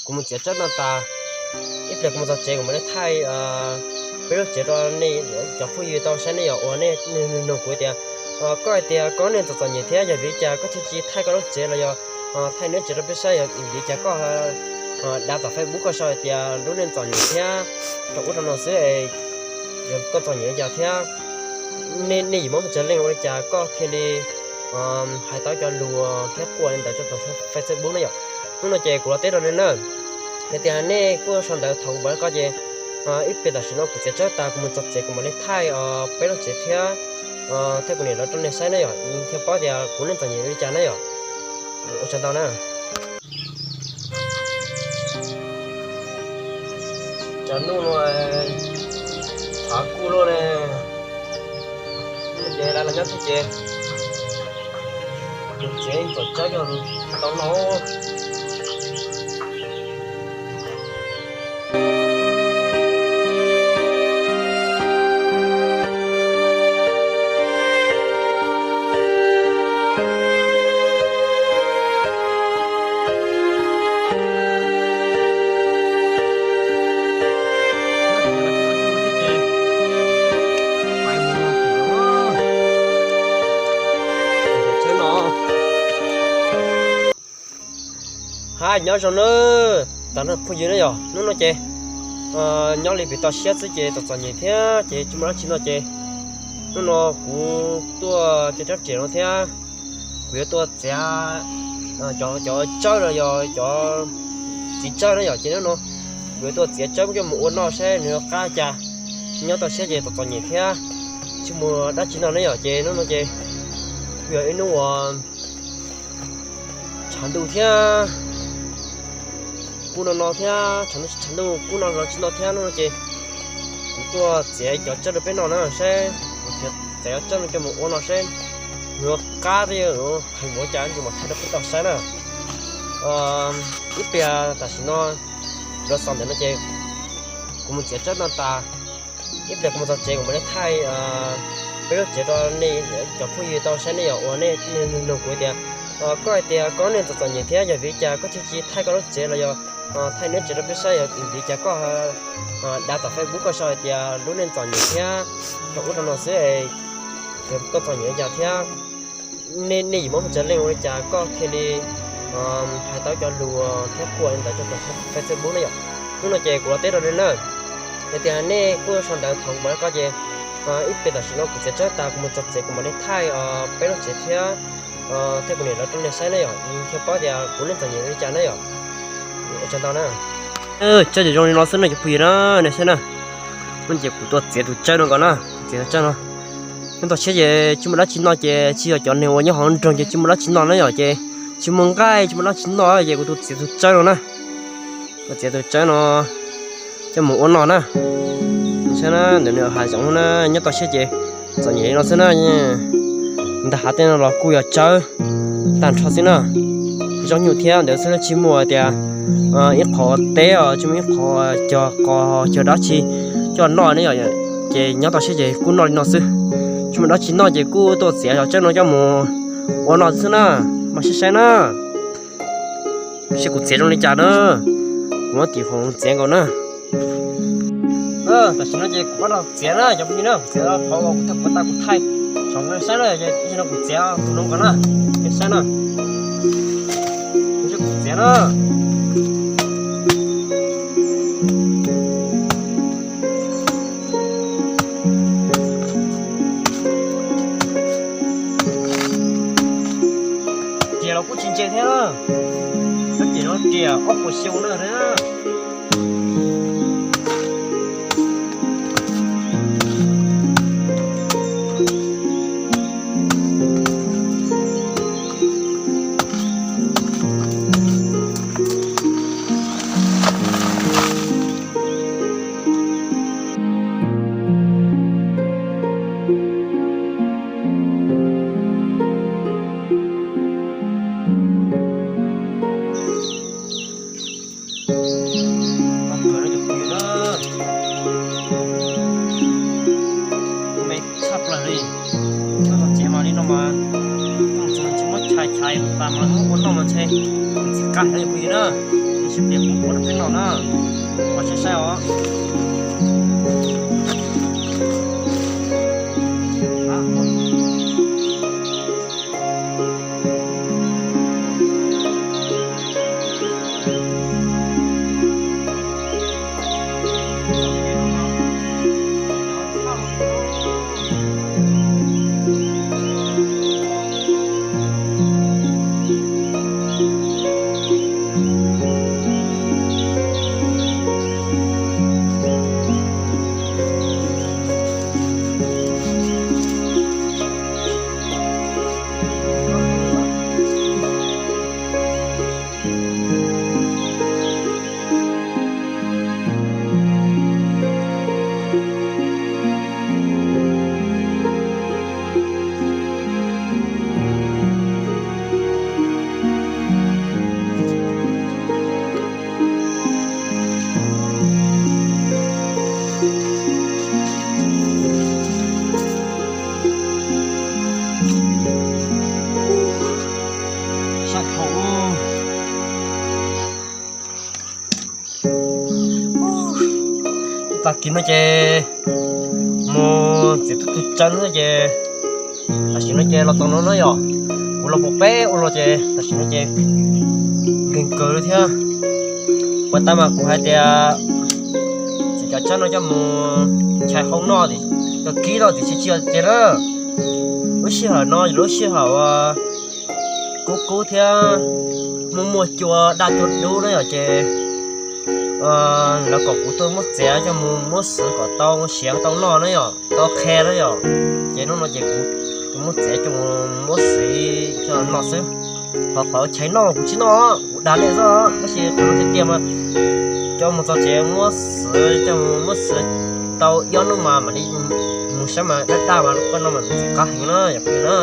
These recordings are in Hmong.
kuv mus txiav tsawb no tas, ib pliag kuv mus txog tsev kuv mam li thaij peb lub tsev rau nej cov phooj ywg tau saib ne yom. Uas nej nug kuv tias, koj hais tias koj neej txom txom nyem thiab yog vim li cas koj thiaj tsis thaij koj lub tsev los yog thaij nej tsev rau peb saib, yog vim li cas koj dav tom Facebook koj sau hais tias lub neej txom nyem thiab rau ub rau no xwb, yog koj txom nyem li cas thiab nej yim muab muaj tsav leej ua li cas koj thiaj li hais tau cov lus thiab quaj li ntawd rau tom Facebook na yom. Hnub no ces kuv los teb rau nej na, hais tias nej kuj sau ntawv thaum kuv npawb koj ces ib pliag tam sim no kuv txiav tsawb tas kuv mus txog tsev kuv mam li thaij peb lub tsev thiab thaij kuv niam lawv rau nej saib na yom, thiaj paub tias kuv neej txom nyem li cas na yom. Ua tsaug ntau na. Cov nuj no tshav kuj luaj ne, ces lawv los nyob txog ces tus txiav txom tsawb coj tau no. Hab nyob zoo na, tas no phooj ywg na yom, hnub no ces nyob li pem toj siab xwb ces txom txom nyem thiab ces tsis muaj dab tsi noj ces hnub no kuv tuaj cov rab riam no thiab kuv yuav tuaj txiav cov tsawb los yog cov txiv tsawb na yom, ces hnub no kuv yuav tuaj txiav tsawb coj mus ua noj saib nws qab cas. Nyob toj siab ces txom txom nyem thiab tsis muaj dab tsi noj na yom, ces hnub no ces kuj yog ib hnub uas tshav ntuj thiab kuj no no thiab, tshav ntuj tshav ntuj kuj no no tsis noj thiab no ces kuv tuaj txiav cov tsawb rau peb noj na saib, kuv txiav cov tsawb no coj mus ua noj saib nws qab thiab heev npaum cas ces mam thaij rau peb tau saib na. Ib pliag tam sim no lawv xaus ntawm no ces kuv mus txiav tsawb no tas, ib pliag kuv mus txog tsev kuv mam li thaij peb lub tsev rau nej cov phooj ywg tau saib ne yom. Uas nej nug kuv tias, koj hais tias koj neej txom txom nyem thiab yog vim li cas koj thiaj tsis thaij koj lub tsev los yog thaij nej tsev rau peb saib, yog vim li cas koj dav tom Facebook koj sau hais tias lub neej txom nyem thiab rau ub rau no xwb, yog koj txom nyem li cas thiab nej yim muab muaj tsav leej ua li cas koj thiaj li hais tau cov lus thiab quaj li ntawd rau tom Facebook na yom. Hnub no ces kuv los teb rau nej na, hais tias nej kuj sau ntawv thaum kuv npawb koj ces ib pliag tam sim no kuv txiav tsawb tas kuv mus txog tsev kuv mam li thaij peb lub tsev thiab thaij kuv niam lawv rau nej saib na yom, thiaj paub tias kuv neej txom nyem li cas na yom. Ua tsaug ntau na. Tsawb ces zoo li no xwb no cov phooj ywg na, nej saib na. Hnub no ces kuv tuaj txiav tus tsawb no nkaus na, txiav tus tsawb no. Nyob toj siab ces tsis muaj dab tsi noj ces tsis yog cov neeg uas nyob hauv nroog ces tsis muaj dab tsi noj na yom, ces tsis muaj nqaij tsis muaj dab tsi noj ces kuv tuaj txiav tus tsawb no na. Kuv txiav tus tsawb no coj mus ua noj na. Saib na, ntawm nws hav zoov na, nyob toj siab ces txom nyem li no xwb na. Ntag hav tej no los kuj yog tsawb tag nrho xwb na. Zaub nyuj thiab ntawd xwb na, tsis muaj tias ib qho teb os, tsis muaj ib qho cog qos cog dab tsi coj noj ne yom. Ces nyob toj siab ces kuj noj li no xwb, tsis muaj dab tsi noj ces kuj tuaj txiav cov tsawb no coj mus ua noj xwb na. Mas saib saib na, saib kuv txiav zoo li cas na. Kuv muab tim khoom txiav nkaus na. Tam sim no ces kuv pab rau txiav na cov phooj ywg na, kuv txiav qhov uas kuv thaij, kuv thaij saum no saib na, ib zaug no kuv txiav tus no nkaus na, nej saib na, kuv txiav na. Riam los kuj tsis ntse thiab na, cov riam no riam ob puas xyoo na thiab. Tau kawg no cov phooj ywg na, me tshaj plaws li. Nyob txog tsev mas li no mas, tsis muab chais chais tas mas muab ua noj mas ntshe ntxim qab heev cov phooj ywg na. Tias kuv ua rau peb noj na, ua saib saib os. Sab dhau. Tag kis no ces mus txiav tub tug tsawb no ces tam sim no ces los txog no na yom. Kuv los pom peb ua los ces tam sim no ces nkeeg kawg li thiab. Puag ta mas kuv hais tias txiav cov tsawb no coj mus chais hau noj, coj kib noj tim tsis tsis ces na. Lub sij hawm no lub sij hawm kub kub thiab muaj muaj cua daj cua dub na yom ces lawv kom kuv tuaj muab txiav coj mus muab xwv kom tau siav tau noj na yom, tau qhe na yom. Ces hnub no ces kuv muab txiav coj mus muab xwv coj noj xwb. Qhov qhov chais noj kuv tsis noj, kuv dag liaj xwb, tab sis qhov no tiag tiag mas coj mus txog tsev muab xwv, coj mus muab xwv tau ib ob hnub mas mam li mus saib mas daj daj mas koj noj mas ntxim qab heev na yom phooj ywg na.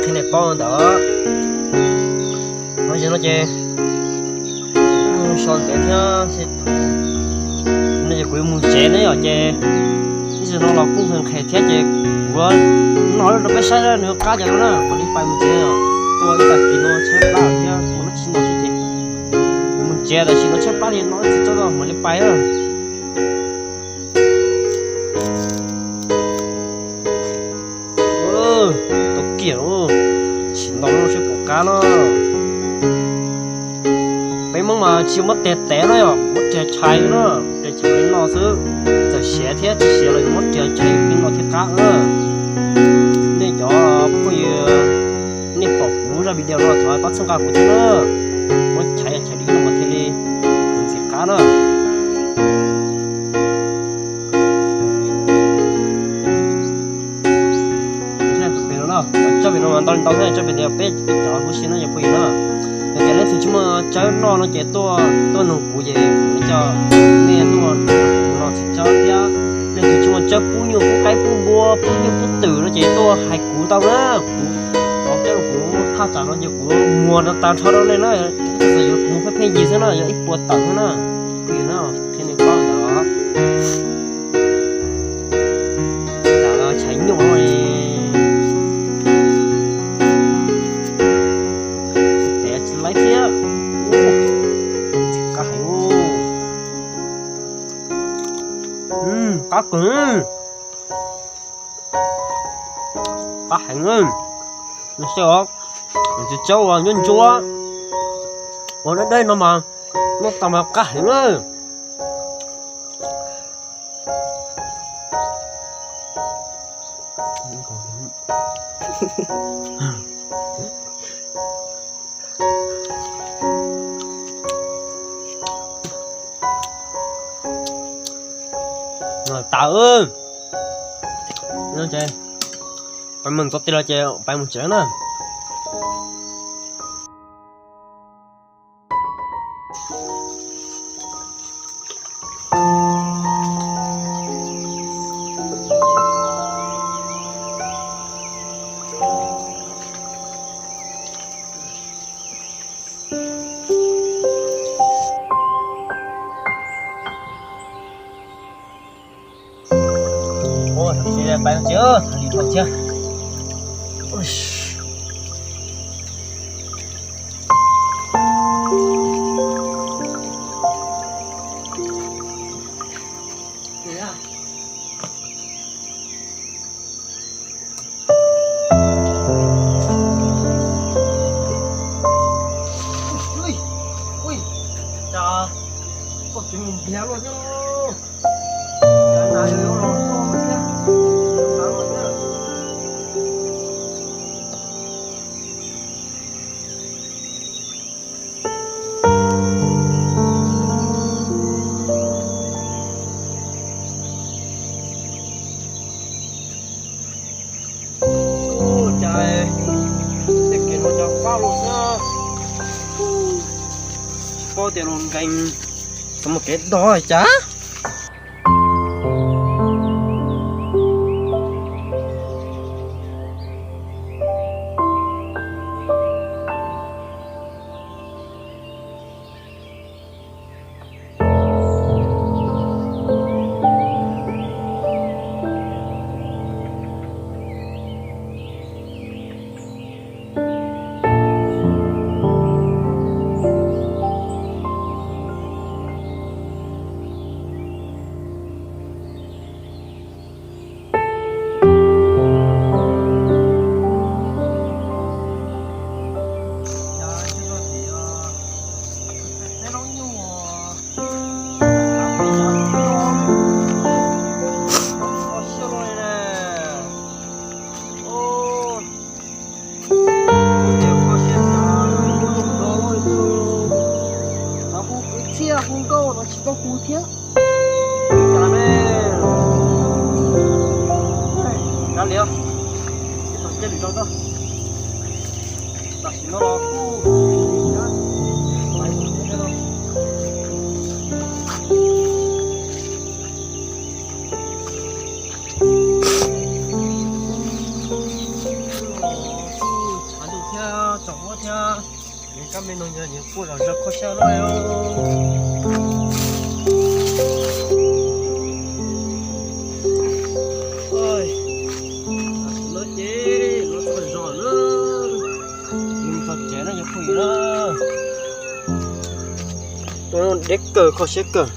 Qhia nej paub ntawd. No ces no ces kuv so ntev thiab, no ces kuv yuav mus tsev ne yom ces ib zaug no los kuj nqhis nqhis thiab ces kuv noj rau peb saib nws qab cas no na, mam li pais mus tsev os. Tuaj ib tag kis no tshaib plab thiab ua tsis noj xwb ces mus tsev tam sim no tshaib plab li no tsis txhob mam li pais. Tau kiag, sim ntau lub seb puas qab na. Peb Hmoob mas tsis muab tes tev na yom, muab riam chais na, riam chais li no xwb. Txawm siav thiab tsis siav los yuav muab riam chais li no thiaj qab na. Nej cov phooj ywg, nej pom kuv zaj video no thov pab txhawb nqa kuv thiab na. Muab chais chais li no mas thiaj li ntxim qab na. Tso pem no mas ntau ntau thiab, tso pem tias peb cov huv si no yog phooj ywg na. Yog tias leej twg tsis muaj tsawb noj no ces tuaj tuaj nug kuv ces kuv coj nej tuaj no tsis tso thiab. Leej twg tsis muaj tsawb pub nyuj pub qaib pub npua pub nyuj pub twm no ces tuaj hais kuv tau na. Kuv, kuv thaj tsam no ces kuv muag no tag nrho rau nej na. Txawm yog kuv pheej pheej yig xwb na, yog ib puas tawm xwb na. Phooj ywg na, qhia nej paub ntawd. Tshav nyuj no tes tsis laib thiab. Qab heev. Qab kawg. Qab heev. Tsis tsaub uas ntsuab ntsuab uas dawb dawb no mas noj tau mas qab heev na. Tawm, pais mus txog tiag los ces pais mus tsev na. Pais tsev, li dhau thiab. Cas koj tseem mus ntiav luaj thiab lauj? Cas nas yuav los tuaj thiab, nas luaj thiab. Ua cas tej kev no cas fab los xwb, tsis paub tias los nkees, txog mus kev dog cas. Xav hu kwv txhiaj hu nkauj los tsis tau hu thiab. Kav liam, ib tog cia lwm zaus tso. Tam sim no los kuj lais tus tsev no. Tshav ntuj thiab tsaus huab thiab, nws kab me no yog nws kuj zom zaws kho siab lawm. Tam sim no ces los txog zos na, nws txog tsev no yog phooj ywg na. Tus no deb kawg kho siab kawg.